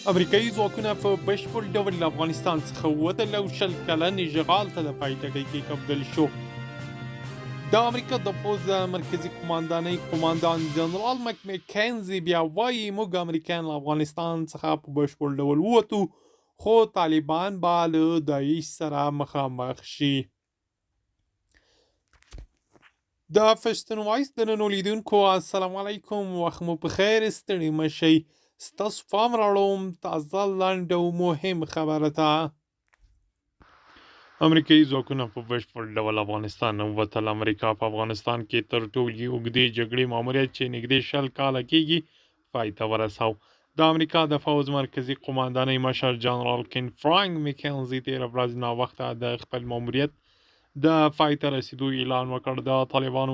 امریکایي ځواکونه په بشپړ ډول له افغانستان څخه ووتل او 20 کلن اشغال ته د پای ټکی کېښودل شو. د امریکا د پوځ د مرکزي قوماندانۍ قوماندان جنرال مک میکنزي بیا وایي، موږ امریکایان له افغانستان څخه په بشپړ ډول ووتو، خو طالبان به له داعش سره مخامخ شي. د پښتون وایس د ننو لیدونکو السلام علیکم، وخت مو په خیر، ستړي مه شئ. ستاسو پام راړوم تازه لنډ او مهم خبره ته. امریکایي ځواکونه په بشپړ ډول افغانستان نه ووتل. امریکا په افغانستان کې تر ټولې اوږدې جګړې ماموریت چې نږدې 20 کاله کېږي پای ته ورساو. د امریکا د فوځ مرکزي قوماندانۍ مشر جنرال کین فرانک میکنزي تېره ورځ ناوخته د خپل ماموریت د پای ته رسېدو اعلان وکړ. د طالبانو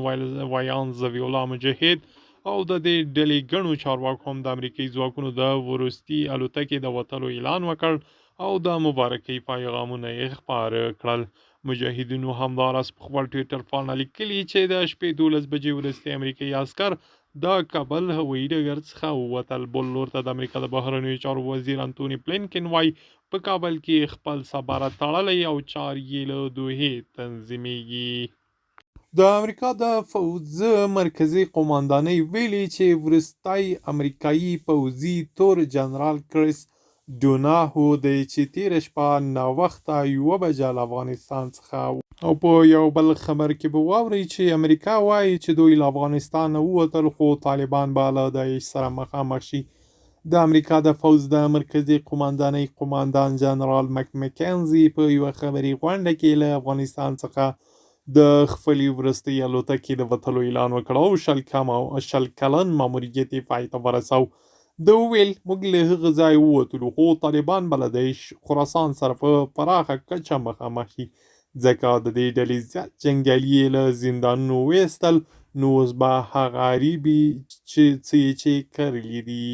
ویاند ذبیح الله مجاهد او د دې ډلې ګڼو چارواکو هم د امریکایي ځواکونو د وروستي الوتکې د وتلو اعلان وکړ او د مبارکۍ پیغامونه یې خپاره کړل. مجاهدینو همداراز په خپل ټویټر پاڼه لیکلي چې د شپې 12 بجې وروستي امریکایي عسکر د کابل هوایي ډګر څخه ووتل. بل لور ته د امریکا د بهرنیو چارو وزیر انتوني بلینکن وایي، په کابل کې خپل سفارت تړلی او چارې یې له دوحې تنظیمیږي. د امریکا د فوځ مرکزي قوماندانۍ ویلي چې وروستی امریکایي پوځي تور جنرال کریس ډوناهو دی چې تېره شپه ناوخته 1 بجه له افغانستان څخه. او په یو بل خبر کې به واورئ چې امریکا وایي چې دوی له افغانستان ووتل، خو طالبان به له داعش سره مخامخ شي. د امریکا د فوځ د مرکزي قوماندانۍ قوماندان جنرال مک میکنزي په یوه خبري غونډه کې له افغانستان څخه د خپلې وروستۍ الوتکې د وتلو اعلان وکړ او 20 کلن ماموریت یې پای ته ورساو. ده وویل، موږ له هغه ځایه ووتلو، خو طالبان به له داعش خراسان سره په پراخه کچه مخامخ شي، ځکه د دې ډلې زیات جنګیالي یې له زندانونو ویستل، نو اوس به هغه ریبي چې څه یې چې کرلي دي.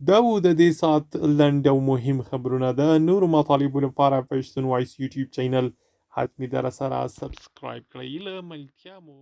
دا وو د دې ساعت لنډ او مهم خبرونه. د نورو مطالبو لپاره پښتون وایس یوټیوب چینل حتمي در سره سبسکرایب کړئ. له ملتیا مو.